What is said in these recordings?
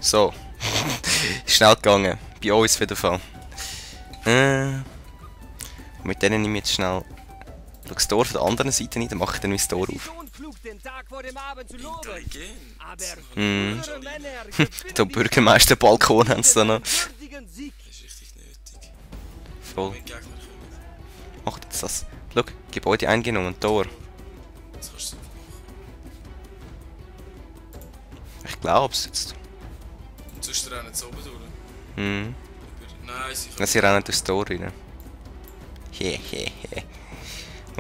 So. Schnell gegangen. Bei uns auf jeden Fall. Mit denen nehme ich jetzt schnell das Tor von der anderen Seite rein, dann mache ich dann mein Tor auf. Der Bürgermeister-Balkon haben sie da noch. Das ist richtig nötig. Voll. Wenn Gegner kommen, Macht jetzt das. Schau, Gebäude eingenommen, Tor. das kannst du super machen. Ich glaube es jetzt. Und sonst rennen sie oben durch. Mhm. Nein, Sie rennen durchs Tor rein. Hehehe.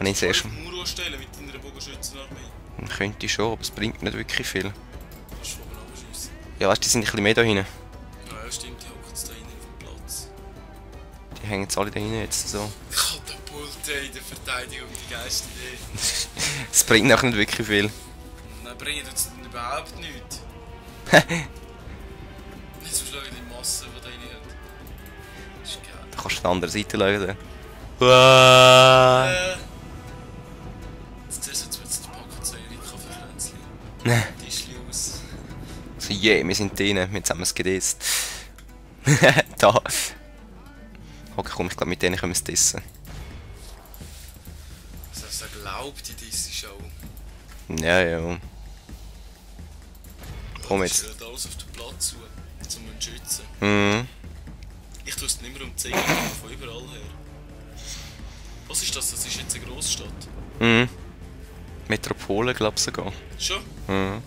Und ich sehe schon. Muro stellen mit deiner Bogenschützenarmee. Könnte schon, aber es bringt nicht wirklich viel. Kannst du von oben abschiessen. Ja, weißt du, die sind ein bisschen mehr da hinten. Ja, stimmt, die hocken jetzt da hinten auf dem Platz. Die hängen jetzt alle da hinten jetzt so. Katapulte in der Verteidigung, die geilste Idee. Es bringt auch nicht wirklich viel. Nein, bringen uns denn überhaupt nichts. Nicht so schlagen die Masse, die da rein hat. Das ist geil. Da kannst du auf der anderen Seite schauen. Wow. Jetzt siehst du, jetzt wird es die Packung zu Erika-Verkränzchen. Ne. Tischli aus. So, yeah, wir sind drinnen, jetzt haben wir es gedisst. Da. Okay, komm, ich glaube, mit denen können wir es dissen. Das heißt, er glaubt, die diese Show. Ja, ja. Komm Das jetzt. ist alles auf den Platz zu, um ihn zu schützen. Mhm. Ich tue es nicht mehr umzeigen, von überall her. Was ist das? Das ist jetzt eine Grossstadt. Mhm. Metropole, glaube ich sogar. Schon? Mhm.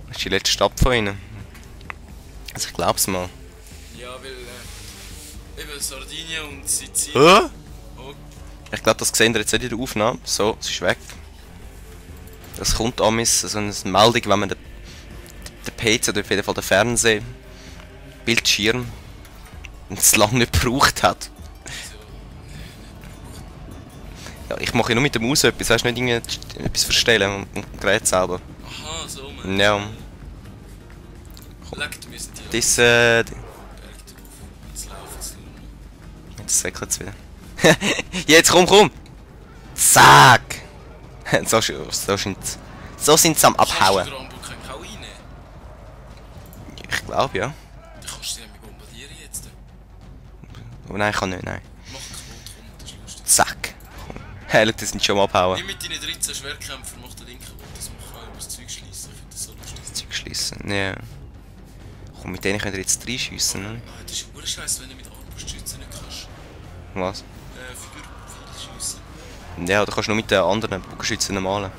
Das ist die letzte Stadt von ihnen. Also ich glaube es mal. Ja, weil eben Sardinien und Sizilien. Oh, Ich glaube, das sehen wir jetzt nicht in der Aufnahme. So, es ist weg. Das kommt an so eine Meldung, wenn man den PC oder auf jeden Fall den Fernseher, Bildschirm, es lange nicht gebraucht hat. Ja, ich mache ja nur mit der Maus etwas, weißt du, nicht irgendwie etwas verstellen und Gerät selber. aha, so man. Ja. Leck, du müssen die Das, Berg drauf. Jetzt laufen sie nur noch. jetzt säckelt es wieder. Jetzt komm! Zack! So sind sie am Abhauen. Kannst du den Rambo auch reinnehmen? Ich glaube, ja. Dann kannst du sie nämlich bombardieren jetzt. Aber nein, ich kann nicht, nein. Mach kaputt, komm, das ist lustig. Zack! Hey, schau, die sind schon am Abhauen. Wie mit deinen 13 Schwertkämpfern macht der Ding kaputt. Das macht auch über das Zeug schließen. Ich finde das so lustig. Zeug schliessen, ja. Komm, mit denen könnt ihr jetzt reinschiessen, ne? Ah, das ist ur scheiße, wenn du mit Armbrustschützen nicht kannst. Was? Figur schiessen. Ja, du kannst nur mit den anderen Bogenschützen malen.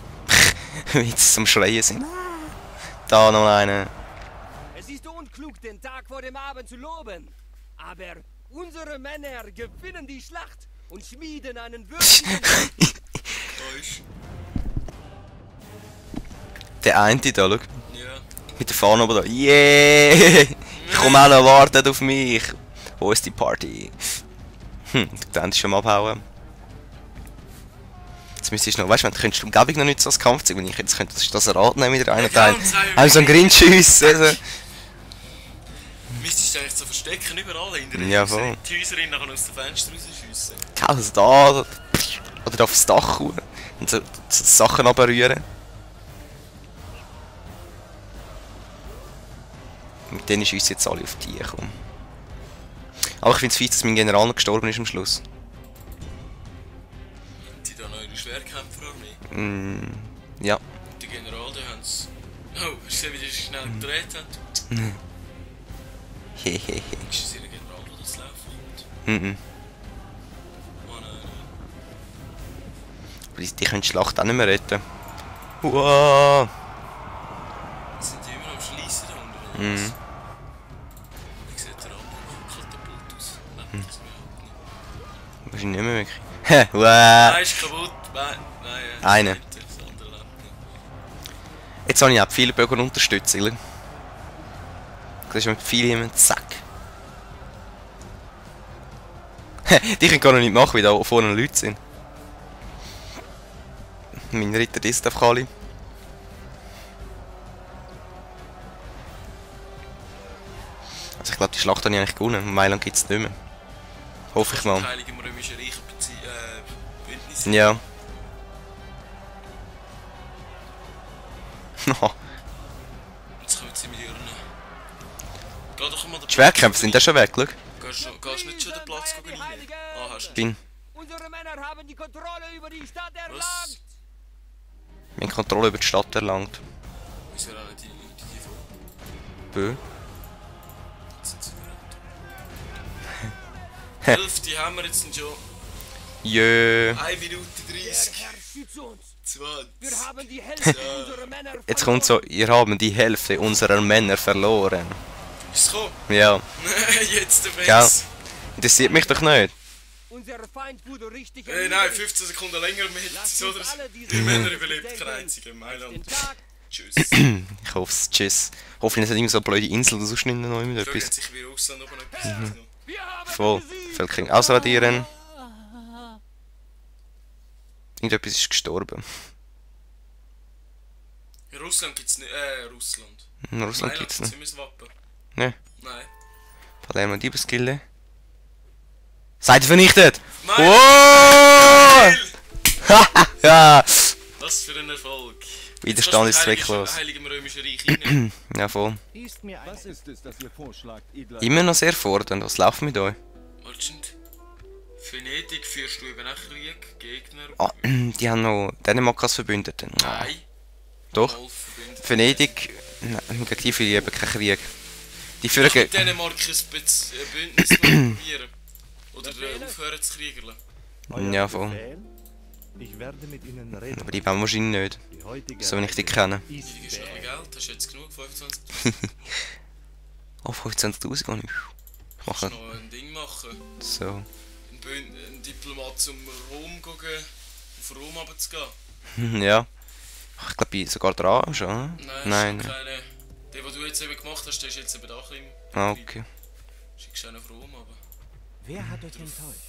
Wie sie zum Schreien sind. Da noch einer. Es ist unklug, den Tag vor dem Abend zu loben. Aber unsere Männer gewinnen die Schlacht und schmieden einen würdigen... Täusch. Der eine da, schau. Ja. Mit der Fahne oben da. Yeah! Ich komme auch noch, wartet auf mich. Wo ist die Party? Du kannst schon mal abhauen. Jetzt müsstest du noch, weißt du, könntest du Umgebung noch nicht so als Kampf zeigen, wenn ich jetzt könnte das Rad nehmen mit der einen Teil. Also so ein Grinch schiessen. Müsstest du eigentlich so verstecken, überall hinter Ja, voll. die Häuser nachher aus dem Fenster rausschiessen. Also da. Oder aufs Dach hauen. Und so Sachen abrühren. Mit denen schiessen jetzt alle auf die komm. Aber ich finde es fies, dass mein General noch gestorben ist am Schluss. Haben die da noch ihre Schwertkämpferarmee? Ja. Und die General, die haben es... Oh, hast du gesehen, wie die schnell gedreht haben? Hehehe. Ist es ihr General, der das laufen kommt? Mhm. Oh nein, nein. Aber die können die Schlacht auch nicht mehr retten. Wow. Sind die immer am Schliessen da unten? Mhm. Wie sieht der Rambo Katapult aus? Lebt das überhaupt nicht? Wahrscheinlich nicht mehr wirklich. Hä, wow. Nein, ist kaputt. Nein, ja, Eine. Das andere lebt nicht. Jetzt habe ich auch viele Bögen Unterstützung. Das ist mit viel jemand zack. Die können gar noch nicht machen, weil da vorne Leute sind. Mein Ritter ist einfach alle. Also ich glaube, die Schlacht habe ich eigentlich gewonnen. Mailand gibt es nicht mehr. Hoffe ich mal. Heilig im Römischen Reich Bündnis. Ja. Jetzt kommen sie mit ihren Geh doch mal den Die Schwerkämpfer sind ja schon weg, schau. Gehst du nicht schon den Platz rein? Ah, hast du nicht. Bin. Unsere Männer haben die Kontrolle über die Stadt erlangt. Wir haben Kontrolle über die Stadt erlangt. Wieso rennen die Leute hier vor? Bö. Jetzt sind sie verrannt. 11, die haben wir jetzt schon. Jö. 1 Minute Der 30. Herr schütze uns. 20. Wir haben die Hälfte unserer Männer Jetzt kommt so, ihr habt die Hälfte unserer Männer verloren. Ist es gekommen? Ja. Jetzt der Gell? Fans. Interessiert mich doch nicht. Unser Feind wurde richtig Nein, 15 Sekunden länger mit. Lasst So, uns dass alle diese die Männer Hälfte überlebt, bedenken. kein einziger in Mailand. Den Tag Tschüss. Ich hoffe es. Tschüss. Hoffentlich ist nicht immer so eine blöde Insel oder sonst nicht noch mit Frage hat etwas. sich wie Russland oben etwas genommen. wir haben Voll. besiegt. Völkerung ausradieren. Irgendetwas ist gestorben. In Russland gibt's nicht. Russland. In Russland Mailand gibt's gibt's nicht. nicht mehr das Wappen. Ne. Nein. Palermo Diebeskille. Seid ihr vernichtet! Mailand! Wow! Ja! Was für ein Erfolg. Widerstand ist zwecklos. Heiligem Römischen Reich rein. Ja, voll. Was ist es, das ihr vorschlagt, edler? Immer noch sehr fordernd. Was läuft mit euch? Merchant. Venedig führst du eben auch Krieg, Gegner. Ah, die haben noch Dänemark als Verbündeten. Ah, Nein. doch. Mal verbündet. Venedig. Nein, gegen die führen eben keinen Krieg. Die führen Mit gegen. Dänemark ein Bündnis noch probieren. Oder aufhören zu kriegeln. Euer Ja, voll. Befehl? Ich werde mit ihnen reden. Aber die wollen wahrscheinlich nicht. Die heutige So, wenn ich die Reise kenne. ist Die gibst noch ein bisschen Geld, hast du jetzt genug? 25? Oh, 15.000 gar nicht. Ich mache noch ein Ding machen. so. Ein Diplomat zum Rom gehen, auf Rom runterzugehen. Ja. Ich glaube, ich bin sogar dran schon. Nein, Nein. keine. Der, den du jetzt eben gemacht hast, der ist jetzt eben da ein bisschen im Ah, okay. Schickst du einen auf Rom, aber. Wer hat euch enttäuscht?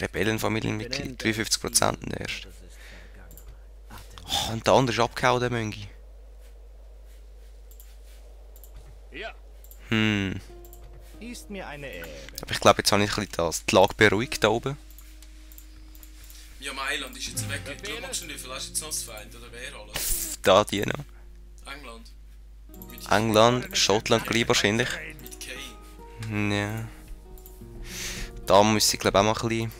Rebellenfamilienmitglied, 53% erst. Oh, und der andere ist abgehauen, der Möngi. Ja. Ist mir eine Ehre. Aber ich glaube, jetzt habe ich ein bisschen die Lage beruhigt da oben. Ja, Mailand ist jetzt weg. Du magst du nicht, vielleicht ist jetzt noch das Feind, oder wer alles? Da die noch. England. Mit England, Schottland gleich wahrscheinlich. Mit Kane. Ja. Da müsste ich glaube auch mal ein bisschen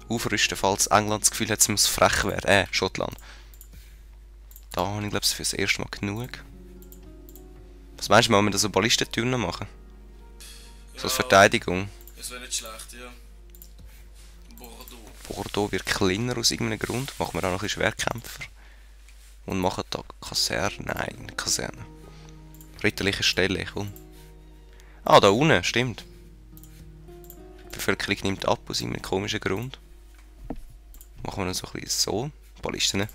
aufrüsten, falls England das Gefühl hat, es muss frech werden. Schottland. Da habe ich glaube ich für das erste Mal genug. Was meinst du, wollen wir da so Ballistentürme machen? So als Verteidigung. Das wäre nicht schlecht, ja. Bordeaux. Bordeaux wird kleiner aus irgendeinem Grund. Machen wir auch noch ein bisschen Schwerkämpfer. Und machen da Kaserne. Nein, nicht Kaserne. Ritterliche Stelle, komm. Ah, da unten, stimmt. Die Bevölkerung nimmt ab aus irgendeinem komischen Grund. Machen wir dann so ein bisschen so. Ballisten.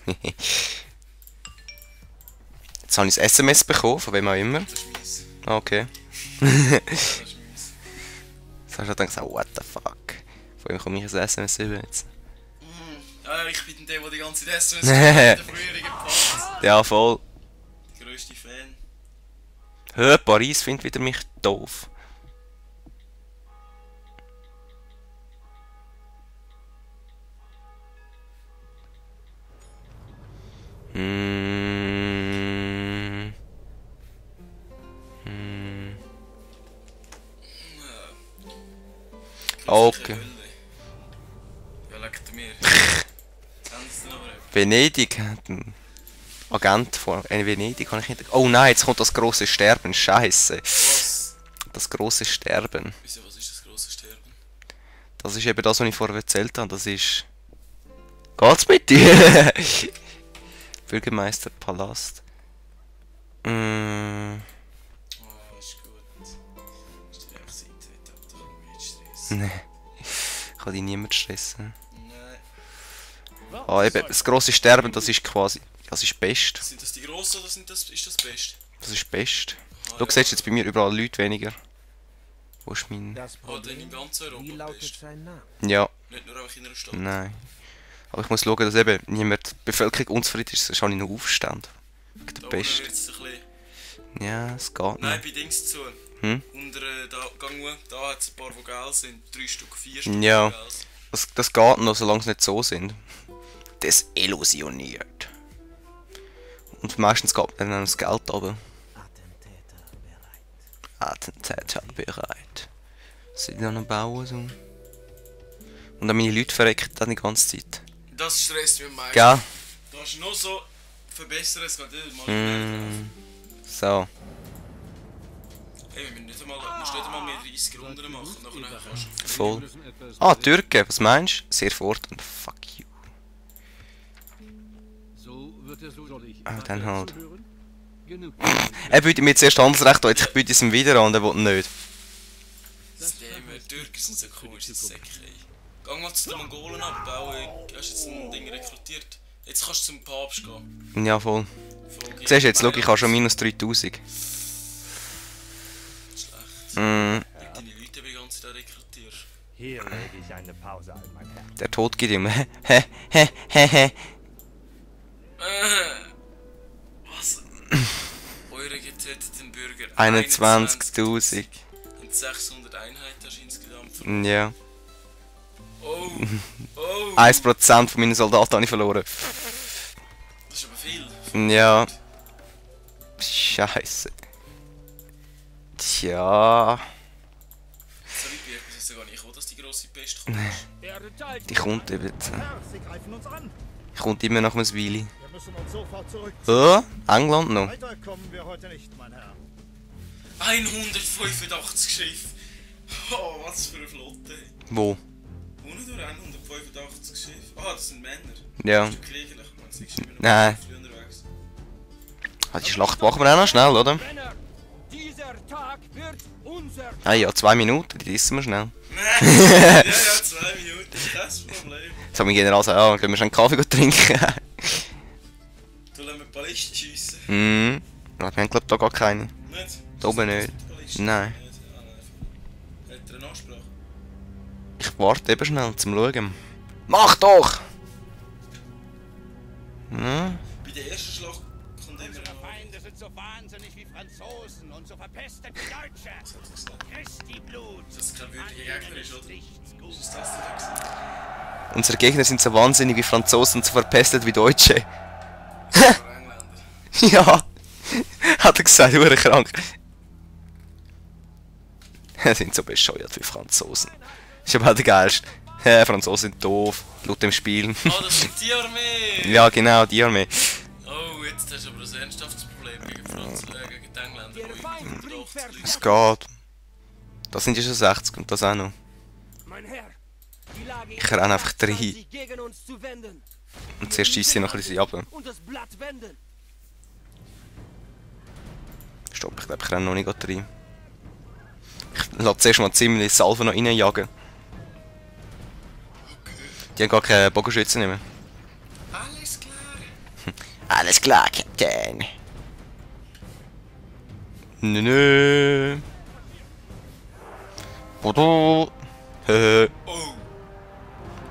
Jetzt habe ich ein SMS bekommen, von wem auch immer. Das ist mies. Ah, okay. Das ist mies. Jetzt hast du dann gesagt, what the fuck. Von wem komme ich ein SMS über jetzt? Ja, ich bin der die ganze Zeit SMS der früheren Part. Ja, voll. Der grösste Fan. Hör, Paris findet wieder mich doof. Okay. Ja, leckt mir. Jetzt haben sie noch etwas. Venedig hat einen Agent von Venedig kann ich nicht. Oh nein, jetzt kommt das große Sterben. Scheiße. Was? Das große Sterben. Wieso, was ist das grosse Sterben? Das ist eben das, was ich vorher erzählt habe. Das ist. Geht's mit dir? Bürgermeisterpalast. Oh, ist gut. Ist dir einfach das Internet ab, da kann mich nicht stressen. Nee. Kann dich niemand stressen. Nein. Ah, eben, das grosse Sterben, das ist quasi. Das ist best. Sind das die grossen oder ist das Beste? Das ist best. Ah, Du ja. siehst jetzt bei mir überall Leute weniger. Wo ist mein. Das Oh, dann in ganz wie Europa lautet Best. sein Name? Ja, Nicht nur einfach in einer Stadt. nein. Aber ich muss schauen, dass eben niemand die Bevölkerung unzufrieden ist, sonst habe ich noch Aufstand. Wegen der Da Pest. wird es ein bisschen... Ja, es geht Nein, noch. bei Dings zu. Hm? Unter da, gang da hat es ein paar, die geil sind. 3 Stück, 4 Stück. Ja. die geil sind. Das geht noch, solange sie nicht so sind. Desillusioniert. Und meistens geht dann das Geld runter. Attentäter bereit. Attentäter bereit. Soll ich da noch bauen so? Und dann meine Leute verrecken dann die ganze Zeit. Das stresst mich am meisten. Gell? Du hast noch so verbessern, es geht nicht mal So. Hey, wir müssen nicht einmal, musst nicht einmal mehr 30 Runden machen, nachher kannst du... Voll. Ah, Türken, was meinst du? Sehr fordernd. Fuck you. Ah, dann halt. Er bietet mir zuerst Handelsrecht an, jetzt ich biete es ihm wieder an und er will nicht. Die Türken sind so komisch, das ist Säcke. Geh mal zu den Mongolen ab, hast jetzt ein Ding rekrutiert. Jetzt kannst du zum Papst gehen. Ja, voll. Siehst du jetzt, schau, ich habe schon minus 3000. Schlecht. Mm, Deine Leute die ganze Zeit rekrutierst. Hier lege ich eine Pause ein, mein Herr. der Tod geht ihm. Was? Eure getöteten Bürger. 21.000. Und 600 Einheiten hast du insgesamt verloren. Ja. Oh! Oh! 1% von meinen Soldaten habe ich verloren. Das ist aber viel. Ja. Scheiße. Tja. So weit bin ich bis jetzt gar nicht gekommen, dass die grosse Pest kommt. Die kommt eben jetzt. Herr, sie greifen uns an. Die kommt immer nach einem Weile. Wir müssen uns sofort zurückziehen. England noch. Weiter kommen wir heute nicht, mein Herr. 185 Schiffe! Oh, was für eine Flotte! Wo? Ohne durch 185 Schiffe. Ah, das sind Männer. Ja. Bist du Krieger? Ich meine, sie sind Nein. früh unterwegs. Ah, die Schlacht machen wir auch noch schnell, oder? Männer, dieser Tag wird unser Ah ja, 2 Minuten, die wissen wir schnell. Ja, 2 Minuten, das Problem. So, mein General sagt, ja, gehen wir schon einen Kaffee trinken. Du lässt mir Ballisten schiessen. Mhm. Wir haben, glaube ich, da gar keine. Nicht? Da oben nicht. Ballisten? Nein. Nicht? Ah, nein. Hat er eine Ansprache? Ich warte eben schnell zum Schauen. Mach doch! Hm? Bei der ersten Schlacht kommt immer Unsere noch... Feinde sind so wahnsinnig wie Franzosen und so verpestet wie Deutsche. Christi Blut. Dass das kein würdiger Gegner ist, oder? Nichts Was gut. ist das denn? Unsere Gegner sind so wahnsinnig wie Franzosen und so verpestet wie Deutsche. Das sind aber Engländer. Ja! Hat er gesagt, krank. Sie sind so bescheuert wie Franzosen. Ist aber auch der geilste. Franzosen sind doof, laut dem Spiel. Ah, das sind die Armee! Ja, genau, die Armee. Oh, jetzt hast du aber ein ernsthaftes Problem gegen gegen die Engländer, Der die Feind über bringt 80 Leute. Es geht. Das sind ja schon 60 und das auch noch. Mein Herr, die Lage Ich renne einfach scheint rein. sich gegen uns zu wenden. Und zuerst schieße ich noch ein bisschen runter. Und das Blatt wenden. Stopp, ich glaube, ich renne noch nicht gerade rein. Ich lasse zuerst mal ziemlich Salve noch reinjagen. Die haben gar keine Bogenschützen mehr. Alles klar! Alles klar, Captain. Nö. Bodo. Oh!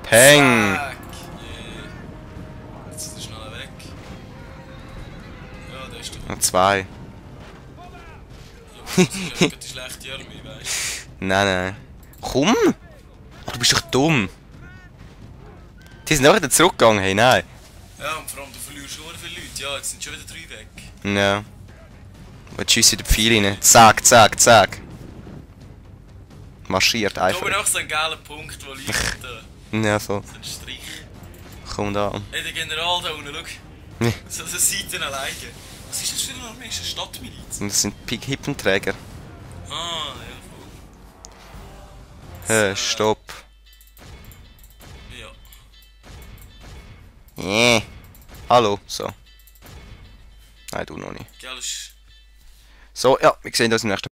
Peng. Zack! Yeah. Jetzt ist er schnell weg. Ja, der ist doch... Noch 2. Ja, das ist ja die schlechte Armee, weißt Nein, nein. Komm! Ach, du bist doch dumm. Die sind auch wieder zurückgegangen, hey, nein. du? Ja, und vor allem, du verlierst schon viele Leute. Ja, jetzt sind schon wieder 3 weg. Ja. Jetzt schiessen die Pfeile rein. Zack, zack, zack. Marschiert Da oben einfach. auch so ein geiler Punkt, wo liegt da. Ja, so. So ein Strich. Komm da. Hey, der General da unten, schau. Ja. So eine Seite alleine. Was ist das für eine Armee? Ist das eine Stadtmiliz? Und das sind Hippenträger. Ah, ja, voll. Stopp. Ja. Hallo, so. Nein, du noch nicht. Gell, ist... So, ja, wir sehen uns im nächsten